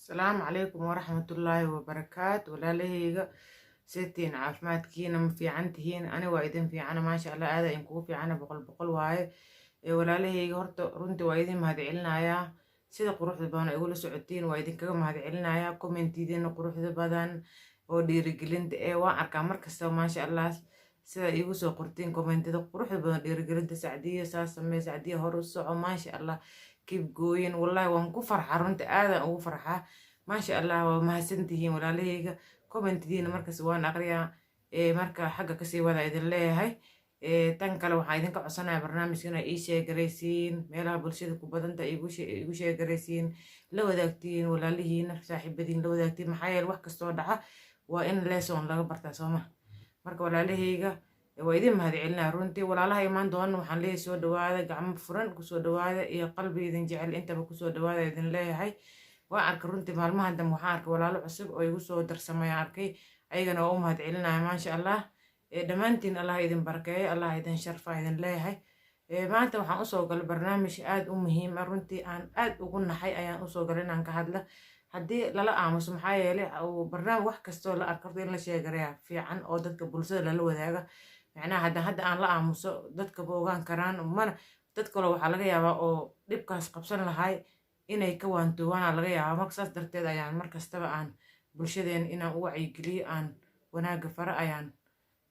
Asalaamu calaykum waraxmatullaahi wabarakaatu. Walaalahayga, seetiin? Caafimaadkiina ma fiican tihiin? Ani waa idin fiicana, maasha Allah, aada idinkugu fiicana, boqol boqol waaye. Walaalahayga, horta runtii waa idin mahadcelinayaa sida quruxda badan ay igula socotiin. Waa idinkaga mahadcelinayaa commentidiina quruxda badan oo dhiirigelinta ee waan arkaa markastaba, maasha Allah, sida iigu soo qortiin commentida quruxda badan, dhiirigelinta: "Sacdiya, saas samee. Sacdiya, hor u soco. Maasha Allah, keep going." Wallahi waan ku farxaa, runtii aadaan ugu farxaa, maasha Allah. Waa mahadsantihiin, walaalahayga. Commentidiina markas waan aqriyaa. Marka xagga kasii wada idin leeyahay. Tan kale, waxaan idinka codsanaya barnaamijka inaa ii share garaysiin meelaha bulshada ku badanta, igu share garaysiin, la wadaagtiin walaalihiina, saaxiibadiin la wadaagtiin. Maxaa yeele, wax kastoo dhaca waa in lesson laga bartaa, sooma? Marka walaalahayga, waa idin mahadcelinaya runtii. Walaalaha imaan doona waxaan leeyahay soo dhawaada, gacmo furan kusoo dhawaada iyo qalbi idin jecel intaba kusoo dhawaada idin leeyahay. Waan arkay runtii maalmahan dambe, waxaan arkay walaalo cusub oo igu soo darsamayaan arkay. Ayagana waa u mahadcelinaya, maasha Allah. Dhammaantiin Allah idin barakeeyo, Allah idin sharfa idin leeyahay. Maanta waxaan usoo galay barnaamij aada u muhiim ah. Runtii aan aada ugu naxay ayaan usoo galay inaan ka hadla haddii lala aamuso. Maxaa yeelay, barnaamij wax kastoo la arko in la share gareeya fiican oo dadka bulshada lala wadaaga. Macnaha, hadda aan la aamuso, dadka ma ogaan karaan mana. Dad kaloo waxaa laga yaabaa oo dhibkaas qabsan lahay inay ka waantoobaana laga yaabaa. Marka saas darteed ayaan mar kastaba aan bulshadeen inaan u wacyigeliyo, aan wanaaga fara ayaan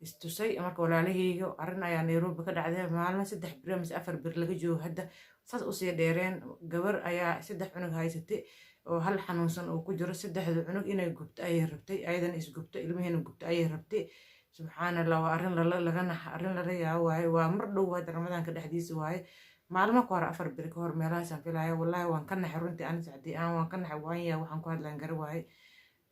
istusay. Marka walaalahayga, arrin ayaa Nairobi ka dhacday maalmo 3 beri mise 4 beri laga joogo hadda, saas usii dheereen. Gabar ayaa saddex cunug haysatay oo hal xanuunsan uu ku jiro. Saddexda cunug inay gubto ayay rabtay, ayadana isgubto, ilmihiina gubto ayay rabtay. Subxaan Allah, waa arrin laga naxa, arrin lala yaabo waaye. Waa mar dhow hadda, Ramadaanka dhexdiisa waaye, maalmo ka hor, 4 beri ka hor meelahaasaan filaya. Wallaahi waan ka naxay runtii. Ani Sacdi aan waan ka naxay, waan yaa waxaan ku hadlaan gara waaye.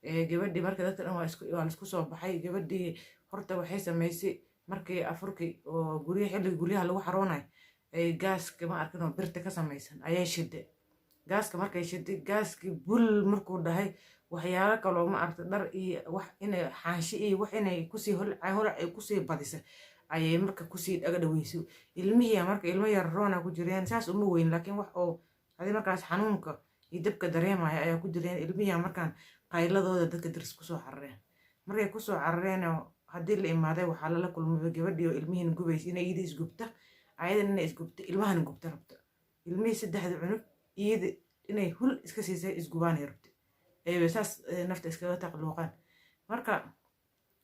Gabadhii marka dadka dhan waa laisku soo baxay. Gabadhii horta waxay samaysay, markii afurkii oo gurya, xilliga guryaha lagu xaroonayo, ay gaaska, ma arkin, oo birta ka samaysan ayay shiday. Gaaska markay shiday, gaaskii bul markuu dhahay, waxyaalo kaloo, ma aragta, dhar iyo wax inay xaanshe iyo wax inay kusii holac ay kusii badisa ayay marka kusii dhaga dhaweysay ilmihii. Marka ilmo yar roona ku jireen, saas uma weyn, laakiin wax oo hadii markaas xanuunka iyo dabka dareemaya ayaa ku jireen ilmihii. Markaan qayladooda dadka daris kusoo carareen. Markay kusoo carareen, haddii la imaaday, waxaa lala kulmay gabadhii oo ilmihiina gubaysa, inay iyada isgubta, ayadan inay isgubta, ilmahana gubta rabta. Ilmihii saddexda cunug iyada inay hul iska siisay, isgubaanay rabta, ayba saas nafta iskaga taqluuqaan. Marka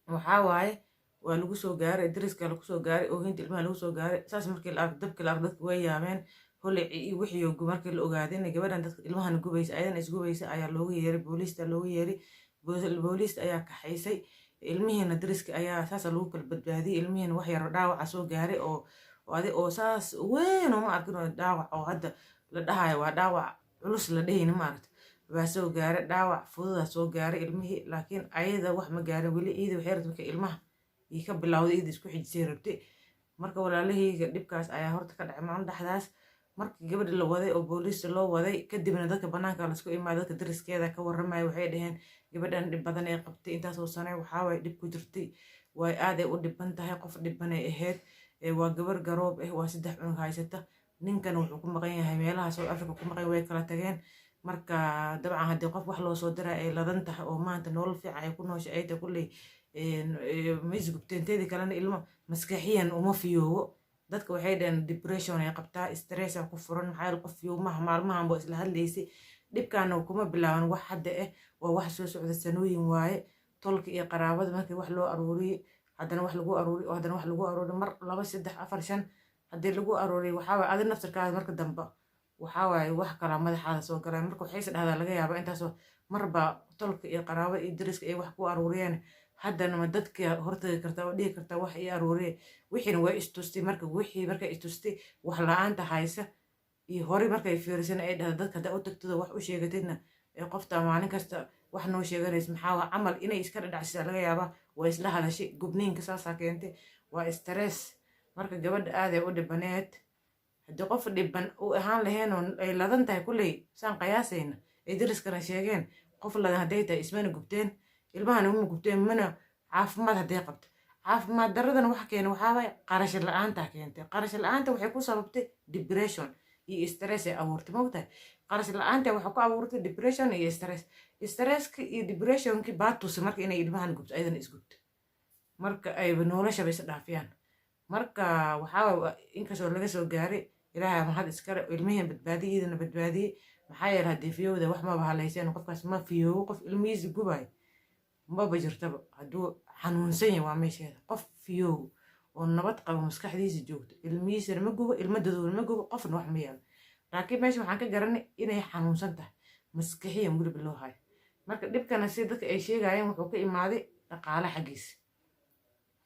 waxaa waaye, waa lagu soo gaaray, dariska lagu soo gaaray, oohinta ilmaha lagu soo gaaray. Saas markii la arko, dabkii la arko, dadka way yaabeen. Holici iyo wixii markii la ogaaday inay gabadhan dadka ilmahana gubaysa, ayadana isgubaysa, ayaa loogu yeeray booliista. Loogu yeeray booliista ayaa kaxaysay ilmihiina. Dariska ayaa saasa lagu kala badbaadiyey. Ilmihiina wax yaro dhaawaca soo gaaray oo adi oo saas weyn oo, ma arkin, oo dhaawac oo hadda la dhahayo waa dhaawac culus la dhehayni, ma aragta, baa soo gaaray. Dhaawac fududaa soo gaaray ilmihii, laakiin ayada wax ma gaarin weli. Iyada waxay rabtay marka ilmaha iyo ka bilowday, iyada isku xijisay rabtay. Marka walaalahayga, dhibkaas ayaa horta ka dhacay maalin dhexdaas. Markii gabadha la waday oo booliista loo waday kadibna, dadka banaanka lasku imaaday, dadka dariskeeda ka warramaya. Waxay dhaheen gabadhan dhib badan ay qabtay intaasoo sane. Waxaaway dhib ku jirtay, way aaday u dhiban tahay, qof dhibanay ahayd. Waa gabar garoob ah, waa saddex cunug haysata. Ninkan wuxuu ku maqan yahay meelaha South Africa ku maqan, way kala tageen. Marka dabcan haddii qof wax loo soo diray ay ladan tahay oo maanta nolol fiican ay ku nooshay ay tahay, kulley ma isgubteen. Teedii kalena, ilmo maskaxiyan uma fiyoowo. Dadka waxay dhaheen depression ay qabtaa, stressa ku furan. Maxaa yeele, qof fiyoomaha maalmahan boo isla hadlaysay. Dhibkaana kuma bilaaban wax hadda ah, waa wax soo socda sanooyin waaye. Tolka iyo qaraabada markii wax loo aruuriyey, haddana wax lagu aruuriy, oo haddana wax lagu aruuriy, mar, laba, saddex, afar, shan haddii lagu aruuriyo, waxaa waaye adi naftirkaada marka dambe waxaa waaye wax kalaa madaxaada soo galaya. Marka waxay is dhahdaa laga yaaba intaasoo marba tolka iyo qaraabada iyo dariska ay wax ku aruuriyeen, haddana ma dadka hortagi kartaa oo dhihi kartaa wax ii aruuriye? Wixiina way istustay. Marka wixii markay istustay, wax la-aanta haysa iyo horey markay fiirisana, ay dhahda dadka haddaa u tagtida wax u sheegatidna ee qofta maalin kasta wax noo sheeganaysa maxaa waa camal, inay iska dhadhacsisa laga yaabaa. Waa isla hadashay, gubniinka saasaa keentay, waa stress. Marka gabadha aaday u dhibaneed. Haddii qof dhiban uu ahaan laheen oo ay ladan tahay, kulley saan qiyaasayna ay dariskana sheegeen, qof ladan hadday tahay ismana gubteen, ilmahana uma gubteen, mana caafimaad hadday qabto. Caafimaad daradana waxa keena waxaabay qarash la-aanta keentay. Qarash la-aanta waxay ku sababtay depression. Iyo stress ay abuurtay, mogtahay? Qarash la-aanta waxaa ku abuurtay depression iyo stress. Stresski iyo depressionkii baa tusay marka inay ilmahan gubto, ayadana isgubto, marka ayba noloshaba is dhaafiyaan. Marka waxaa inkastoo laga soo gaaray, Ilaahay mahad iskale, ilmihiin badbaadiyiidana badbaadiyey. Maxaa yeele, haddii fiyowda wax maba halayseen, qofkaas ma fiyoobo. Qof ilmihiisa gubayo maba jirtaba hadduu xanuunsan yahay, waa meesheeda. Qof fiyoow oo nabad qabo, maskaxdiisa joogto, ilmihiisana ma gubo, ilmadadoona ma gubo, qofna wax ma yeelo. Laakiin meesha waxaan ka garanay inay xanuunsan tahay maskaxiyan, weliba loo hayo. Marka dhibkana, si dadka ay sheegayeen, wuxuu ka imaaday dhaqaale xaggiisa,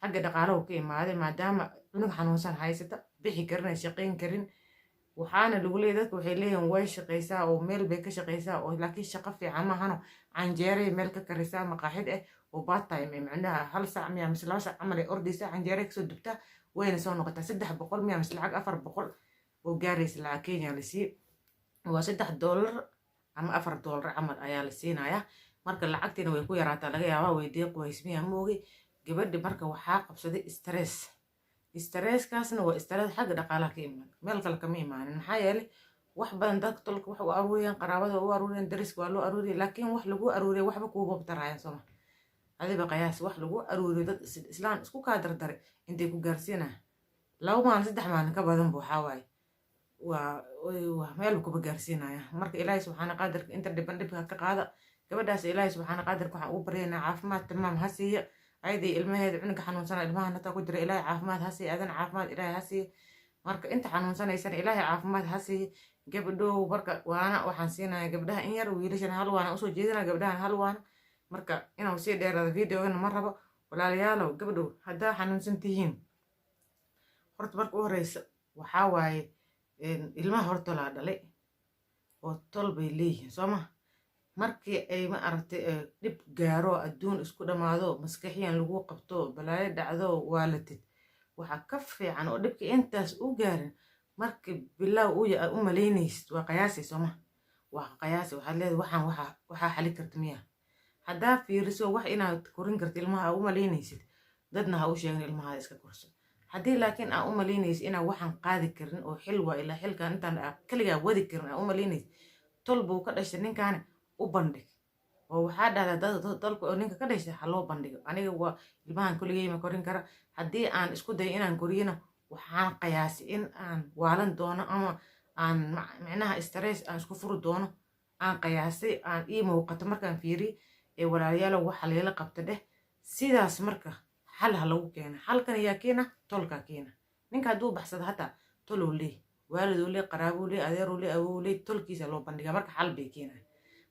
xagga dhaqaalahu ka imaaday, maadaama cunug xanuunsan haysata, bixi karin, ay shaqayn karin. Waxaana lagu leeyay, dadka waxay leeyihin way shaqaysaa oo meel bay ka shaqaysaa oo, laakiin shaqo fiican maahano. Canjeeray meel ka karisaa, maqaaxid ah oo part time, macnaha 1 saac miya mise 2 saac camal ay ordaysaa, canjeeray kasoo dubtaa, wayna soo noqotaa. 300 miya mise lacag 400 oo gaaraysa lacag Kenya la siiye, waa $3 ama $4 camal ayaa la siinayaa. Marka lacagtiina way ku yaraataa, laga yaabaa way deeq waysmiya moogay gabadhi. Marka waxaa qabsaday stress. Stresskaasna waa stress xagga dhaqaalaha ka imaan, meel kale kama imaanin. Maxaa yeelay, wax badan dadka tolka wax u aruuriyeen, qaraabada u aruuriyeen, dariska waa loo aruuriyay, laakiin wax lagu aruuriya waxba kuuma taraayan, sooma? Adiba qiyaas, wax lagu aruuriyo, dad islaan isku kaa dardaray, intay ku gaarsiinaya 2 maalin, 3 maalin ka badanba, waxaa waaye waa meel kuba gaarsiinaya. Marka Ilaahay subxaana qaadirka inta dhiban dhibka ka qaada. Gabadhaas Ilaahay subxaana qaadirka waxaan ugu baryaynaa caafimaad tamaam ha siiya, ayadii ilmaheeda. Cunuga xanuunsana, ilmahan hataa ku jira, Ilaahay caafimaad ha siiya. Adana caafimaad Ilaahay ha siiya. Marka inta xanuunsanaysana Ilaahay caafimaad ha siiya. Gabdhow, marka waana waxaan siinaya gabdhaha in yar, wiilashana hal waana usoo jeedina, gabdhahan hal waana. Marka inuu sii dheeraado videogana ma rabo. Walaalayaalow, gabdhow, haddaa xanuunsan tihiin, horta marka u horeysa waxaa waaye, ilmaha hor tolaa dhalay oo tol bay leeyihiin, soo ma? Markii ay, ma aragtay, dhib gaaro, adduun isku dhammaado, maskaxiyan lagu qabto, balaayo dhacdo, waalatid, waxaa ka fiican oo dhibka intaas u gaarin, markii bilaaw aad u malaynaysid, waa qiyaasay, sooma? Waa qiyaasi. Waxaad leedahay, waxaan waxaa xali karta miya? Haddaa fiiriso wax inaad korin karta ilmaha aa u malaynaysid, dadna ha u sheegin, ilmahaada iska korso. Haddii laakiin aa u malaynaysid inaan waxaan qaadi karin oo xil waa ilaa xilkan intaan aa kaligaa wadi karin aa u malaynaysid, tol buu ka dhashay ninkaani, u bandhig oo waxaa dhahdaa dalka oo ninka ka dhashay ha loo bandhigo: aniga waa ilmahan kuligay ma korin kara. Haddii aan isku dayo inaan koriyana, waxaan qiyaasay in aan waalan doono ama aan micnaha stress aan isku furi doono, aan qiyaasay, aan ii muuqato markaan fiiriy ee. Walaalayaalow, waxa layla qabta dheh. Sidaas marka xal ha lagu keena. Xalkan ayaa keena, tolkaa keena. Ninka hadduu baxsado hataa, tolou leey, waaliduu leey, qaraabuu leey, adeeruu leey, awowuu leey, tolkiisa loo bandhigaa. Marka xal bay keenaan.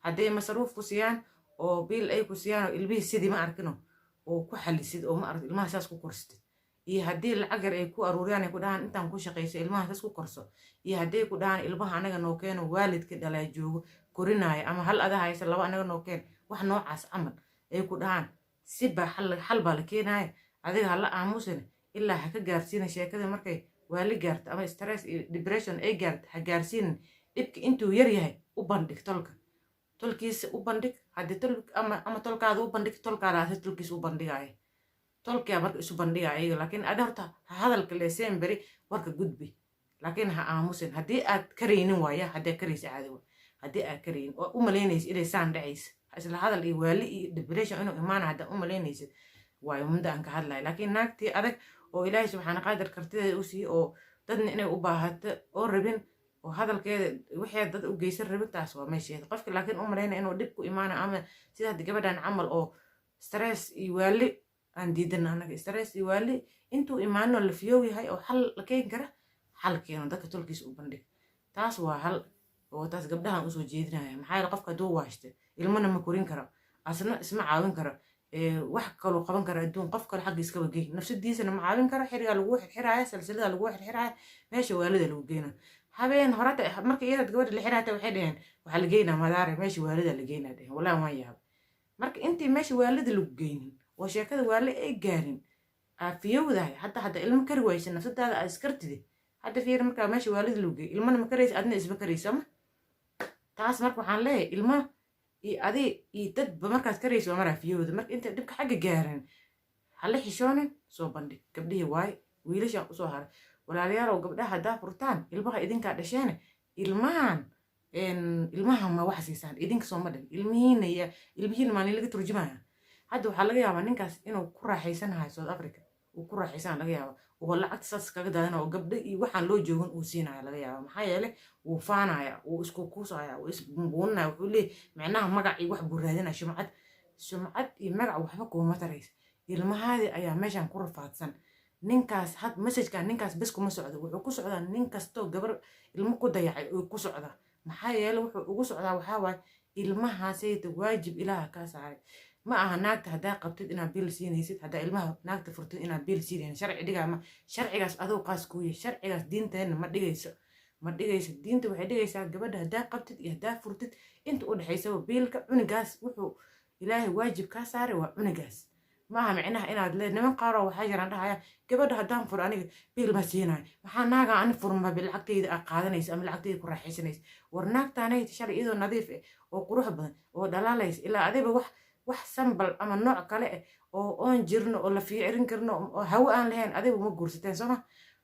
Hadday masaruuf ku siiyaan oo biil ay ku siiyaan oo ilmihii sidii, ma arkino, oo ku xalisid oo, ma aragti, ilmaha saas ku korsatid, iyo haddii lacag yar ay ku aruuriyaan, ay ku dhahaan intaan ku shaqayso, ilmaha saas ku korso, iyo hadday ku dhahaan ilmaha anaga noo keeno, waalidka dhalaa joogo korinaayo, ama hal ada haysa, laba anaga noo keen, wax noocaas camal ay ku dhahaan, si baa xal baa la keenaya. Adiga hala aamusin ilaa ha ka gaarsiina sheekada. Markay waali gaarto ama stress iyo depression ay gaarto, ha gaarsiinin. Dhibka intuu yar yahay u bandhig tolka, tolkiisa u bandhig. Haddii tol ama tolkaada u bandhig, tolkaada hase tolkiisa u bandhigaya, tolkia marka isu bandhigaya iyaga. Laakiin adi horta ha hadalka leeseen beri warka gudbi, laakiin ha aamusin haddii aad karaynin. Waaya, haddii aad karaysa caadi wa. Haddii aad karaynin oo u malaynaysa inay saan dhacaysa, isla hadal iyo waali iyo depression inuu imaana haddaa u malaynaysid, waayo muddo aan ka hadlayo. Laakiin naagtii adag oo Ilaahay subxaana qaadir kartideeda u siiye, oo dadna inay u baahato oo rabin, oo hadalkeeda wixii dad u geysan rabin, taas waa meesheeda qofka. Laakiin u malayna inuu dhib ku imaana, ama sida hadda gabadhan camal oo stress iyo waali aan diidana anaga, stress iyo waali intuu imaano, la fiyoow yahay oo xal la keeni kara, xal keeno, dadka tolkiisa u bandhig. Taas waa hal oo taas gabdhahan usoo jeedinaya. Maxaa yeele, qofka hadduu waashta, ilmana ma korin karo, asna isma caawin karo, wax kaloo qaban kara adduun, qof kale xagga iskaba gey, nafsadiisana ma caawin karo. Xirigaa lagu xirxiraaya, silsilada lagu xirxiraaya, meesha waalida lagu geyna. Habeen horata marka iyada gabadha la xiraata, waxay dhaheen waxaa la geynaa Madaare, meesha waalida la geynaa dheheen. Wallahi waan yaabay. Marka intii meesha waalida lagu geynin oo sheekada waale ay gaarin, aafiyowdahay hadda ilmo kari waysa, nafsadaada aad iskartidi. Hadda fiiri, markaa meesha waalida lagu geey, ilmana ma karaysa, adna isma karaysa ma taas. Marka waxaan leeyahay, ilmo iyo adi iyo dadba markaad karaysa waa maraa fiyowda. Marka inta dhibka xagga gaarin, hala xishoonin, soo bandhig. Gabdhihii waaye, wiilashaan usoo haray. Walaalayaalow, gabdhaha haddaa furtaan, ilmaha idinkaa dhasheene. Ilmahan, ilmaha ma wax siisaan idinka? Sooma dhan ilmihiina iyo ilmihiina maalin laga turjumaya. Hadda waxaa laga yaabaa ninkaas inuu ku raaxaysanahay South Africa, uu ku raaxaysan laga yaaba, oo lacagta saas kaga daadana, oo gabdho iyo waxaan loo joogin uu siinaya laga yaaba. Maxaa yeelay, wuu faanaya, wuu isku kuusaya, wuu isbuuninaya. Wuxuu leeyahy micnaha magac iyo wax buu raadinaya, sumcad. Sumcad iyo magac waxba kuuma taraysa. Ilmahaadii ayaa meeshan ku rafaadsan. Ninkaas had message-kan ninkaas bes kuma socdo, wuxuu ku socdaa nin kastoo gabar ilmo ku dayacay uu ku socdaa. Maxaa yeelay, wuxuu ugu socdaa waxaa waaye, ilmahaasayta waajib Ilaaha kaa saaray. Ma aha naagta haddaa qabtid inaad biil siinaysid, haddaa ilmaha naagta furtid inaad biil siinaysid. Sharci dhigaa ma sharcigaas aduu qaas kuu yahay. Sharcigaas diinteenna ma dhigayso, ma dhigayso. Diinta waxay dhigaysaa gabadha haddaa qabtid iyo haddaa furtid, inta u dhexaysaba biilka cunigaas wuxuu Ilaahay waajib kaa saaray waa cunigaas. Maaha micnaha inaad le niman qaaroo waxaa jiraan dhahaya, "Gabadha haddaan furo aniga biil ma siinayo. Maxaa naagaa ani furma lacagtayda aa qaadanaysa ama lacagtayda ku raaxaysanaysa?" War naagtaanay shalay iyadoo nadiif ah oo qurux badan oo dhalaalaysa, ilaa adiba wax sambal ama nooc kale ah oo oon jirno oo la fiirin karno oo hawo aan lahayn adiba ma guursateen, sooma?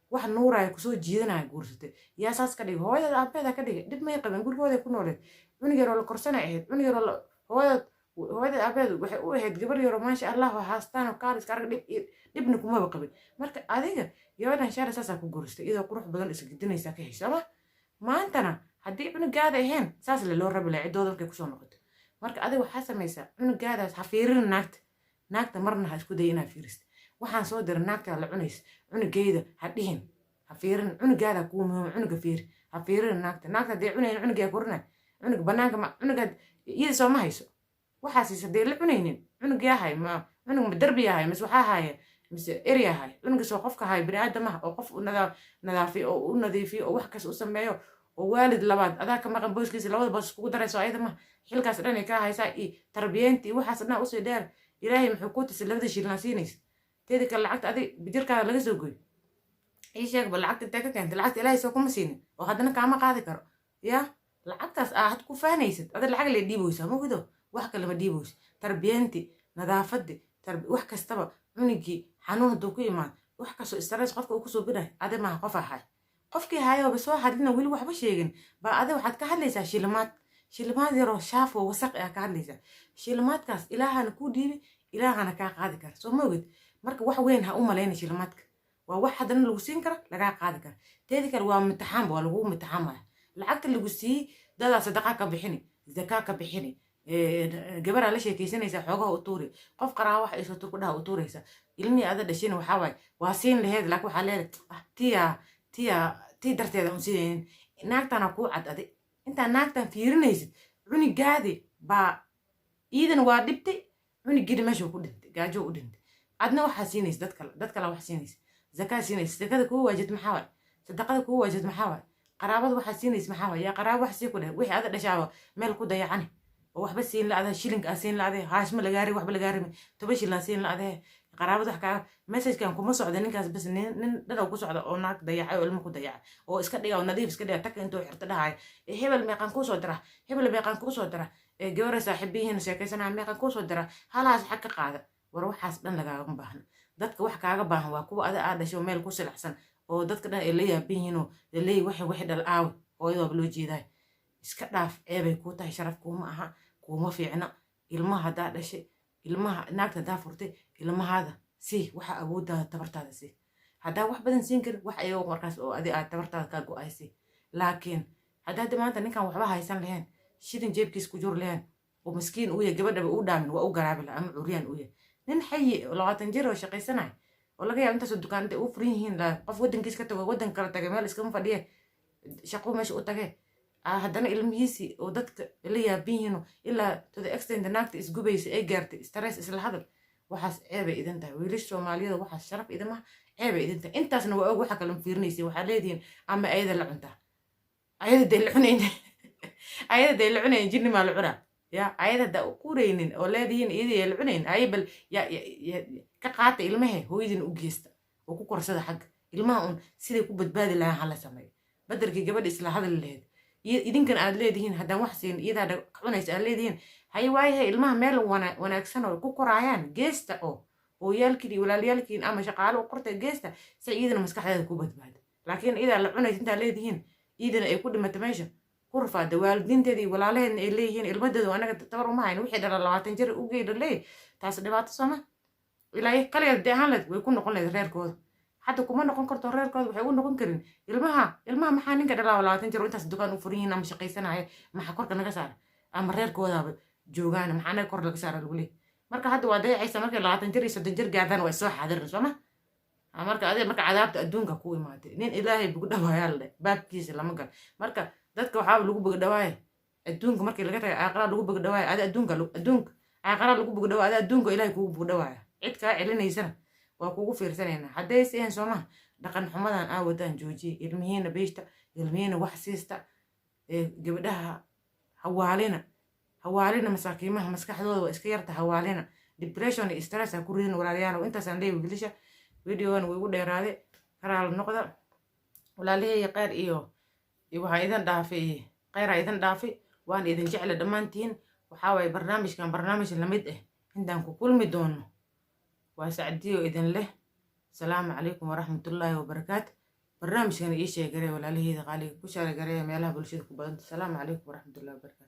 Wax nuuraya kusoo jiidanaya guursatay. Yaa saas ka dhigay? Hooyada aabeeda ka dhigay. Dhib may qabeen, gurigooday ku nooleed, cunug yaroo la korsanay ahayd, cunug yaroo hooyada hooyada aabeed waxay u ahayd gabar yaroo, maasha Allah, haastaan kaaliska arag, dhib dhibna kumaba qabin. Marka adiga gabadhan shalay saasaa ku guursatay, iyadoo qurux badan isgedinaysaa ka hesho, ama maantana haddii cunugaada ahayn saas le loo rabi lahaa ciddooda markay kusoo noqoto. Marka adiga waxaa samaysaa, cunugaadaas ha fiirin naagta. Naagta marna ha isku day inaad fiiristo. Waxaan soo diray naagta la cunaysa cunugeyda ha dhihin, ha fiirin. Cunugaada kuu muhiim, cunuga fiiri, ha fiirin naagta. Naagta haddii cunayn cunugaa korinay, cunug banaanka ma cunugaad iyada sooma hayso waxaasiis haddii la cunaynin cunugaa hay ma cunug ma darbi ahay mise waxaa haya mise eri ahay? Cunuga soo qofka hay bini aadamaha oo qof u nadaafiyo oo u nadiifiyo oo wax kasta u sameeyo oo waalid labaad adaa ka maqan booskiisa, labada boos iskugu darayso ayada ma xilkaas dhan ay kaa haysaa iyo tarbiyeynta iyo waxaas dhan usii dheer. Ilaahay muxuu kuu tusay labada shilin siinaysa? Teeda kale, lacagta adig jirkaada laga soo goy, ii sheegba lacagta intee ka keentay? Lacagta Ilaahay soo kuma siinin oo haddana kaama qaadi karo. Ya lacagtaas aa had ku faanaysid ada lacag lee dhiiboysaa, ma wax kale ma dhiiboysa. Tarbiyeynti, nadaafadi, wax kastaba, cunugii xanuun hadduu ku imaado, wax kastoo stress qofka uu kusoo binayo, adi maaha qof ahay. Qofkii hayooba soo hadlina, weli waxba sheegin baa adi waxaad ka hadlaysaa shilimaad, shilimaad yaroo shaafo wasaq ah ka hadlaysaa. Shilimaadkaas Ilaahana kuu dhiibi, Ilaahana kaa qaadi kara, soo ma ogid? Marka wax weyn ha u malayna. Shilimaadka waa wax haddana lagu siin kara, lagaa qaadi kara. Teedi kale, waa imtixaanba, waa lagu imtixaamaya. Lacagta lagu siiyey dadaa sadaqa ka bixini, zakaa ka bixini, gabaraa la sheekaysanaysa, xoogaha u tuuri, qof qaraa wax isoo tur ku dhaha u tuuraysa. Ilmihii ada dhashin waxaa waaye waa siin laheed, laakiin waxaa leedahay, "Ah, tiya tiya tii darteeda un siinaynin." Naagtana kuu cad. Adi intaa naagtan fiirinaysid, cunigaadi baa iidana waa dhibtay, cunigiina meeshuu ku dhintay, gaajo u dhintay. Adna waxaa siinaysa dad kale, dad kale wax siinaysa, zakaa siinaysa. Zakada kuu waajid maxaa waay? Sadaqada kuu waajid maxaa waay? Qaraabada waxaa siinaysa maxaa waay? Yaa qaraabo wax sii ku dheh? Wixii ada dhashaaba meel ku dayacani oo waxba siin la-ada, shilinka aa siin la-ade, haashma lagaari, waxba lagaarimi, 10 shilin siin la-ade, qaraabada wax kaaga. Message-kan kuma socda ninkaas bas, nin dhanow ku socda oo naag dayacay oo ilmo ku dayacay oo iska dhiga oo nadiif iska dhiga, taka intuu xirto dhahayo, "Hebel meeqaan kuu soo dira? Hebel meeqaan kuu soo dira?" Gabara saaxiibiyihiin sheekaysanaya, "Meeqaan kuu soo dira?" Halaas xag ka qaada. War waxaas dhan lagaagama baahna. Dadka wax kaaga baahan waa kuwa ada aa dhasho, meel ku silacsan oo dadka dhan ay la yaaban yihiinoo laleeyahy waxay dhal aawe hooyadoaba loo jeedaay. Iska dhaaf, ceebay kuu tahay, sharaf kuuma aha, kuuma fiicna. Ilmaha haddaa dhashay, ilmaha naagta haddaa furtay, ilmahaada sii waxa awooddaada tabartaada sii. Haddaa wax badan siin karin, wax ayago markaas oo adi aad tabartaada kaa go-ay sii. Laakiin haddaa maanta ninkan waxba haysan lahayn, shilin jeebkiis ku jur lahayn, oo miskiin uu yahay, gabadhaba uu dhaamin, waa u garaabi laha, ama curyaan uu yahay, nin xayi oo 20 jir oo shaqaysanaya oo laga yaabo intaasoo dukaan intay u furan yihiin, qof waddankiis ka tago, waddan kala tagay, meel iskama fadhiye, shaqo meesha u tagay, haddana ilmihiisii oo dadka la yaaban yihiin, ilaa to the extent naagta isgubaysa ay gaartay stress, isla hadal, waxaas ceebay idin tahay. Wiilasha Soomaaliyada, waxaas sharaf idimaha, ceebay idin tahay. Intaasna waa og. Waxa kale ma fiirinaysiin. Waxaa leedihiin, "Ama ayada la cuntaa?" Ayada day la cunayn, ayada day la cunayn, jinni maa la cunaa? Ya ayada haddaa u quraynin oo leedihiin iyada la cunayn, ay bal ya ka qaata ilmahe, hooyadiina u geysta oo ku korsada xagga ilmaha un. Siday ku badbaadi lahaan hala sameeyo, badelkii gabadha isla hadali lahayd. Idinkan aad leedihiin haddaan wax siin iyadaa cunaysa aad leedihiin, hay waayahay, ilmaha meel wanaagsan oo ku koraayaan geesta, oo hooyaalkiin iyo walaalyaalkiin ama shaqaalo u qorta geesta, si iyadana maskaxdeeda ku badbaado. Laakiin iyadaa la cunaysa intaa leedihiin. Iidana ay ku dhimatay meesha ku rafaada, waalidiinteeda iyo walaalaheedna ay leeyihiin ilmadeedu anaga tabar uma hayn, wixii dhala 20 jir u geydha leey. Taas dhibaato sooma? Ilaa kaligeed dee ahaan leed way ku noqon leed reerkooda. Hadda kuma noqon karto reerkooda. Waxay u noqon karin ilmaha. Ilmaha maxaa ninka dhalaa 20 jir oo intaas dukaan u furan yihiin ama shaqaysanaya? Maxaa korka naga saara? Ama reerkoodaaba joogaan, maxaa naga kor laga saara lagu leeyahy? Marka hadda waa dayacaysa. Markay 20 jir iyo 30 jir gaadaan, waa soo xaadirin sooma? Marka adiga marka cadaabta adduunka ku imaatay, nin Ilaahay bugdhawaayaa la dheh baabkiisa lama gal. Marka dadka waxaaba lagu bugdhawaaya adduunka markii laga taga, aaqaraa lagu bugdhawaaya. Adi adduunka, adduunka aaqaraa lagu bugdhawaaya, adi adduunka Ilaahay kugu bugdhawaaya. Cid kaa celinaysana waa kugu fiirsanaynaa hadday siyan soomaha. Dhaqan xumadan aa wadaan joojiye. Ilmihiina beeshta, ilmihiina wax siista, gabdhaha hawaalina, hawaalina masaakiimaha, maskaxdooda waa iska yarta. Hawaalina, depression iyo stress ha ku ridin, walaalayaal. Intaasaan leeyahay wiilasha. Videogan wuu igu dheeraade, karaal noqda, walaalahey. Kheyr iyo waxaa idin dhaafay, kheyraa idin dhaafay. Waan idin jecla dhammaantiin. Waxaa waaye barnaamijkan barnaamij lamid ah intaan ku kulmi doono, waa Sacdiyo idin leh: asalaamu calaykum waraxmatullaahi wabarakaatu. Barnaamijkan ii sheegaree, walaalaheyda qaaliga, ku shaargareeya meelaha bulshada ku badanta. Asalaamu calaykum waraxmatullahi wabarakaatu.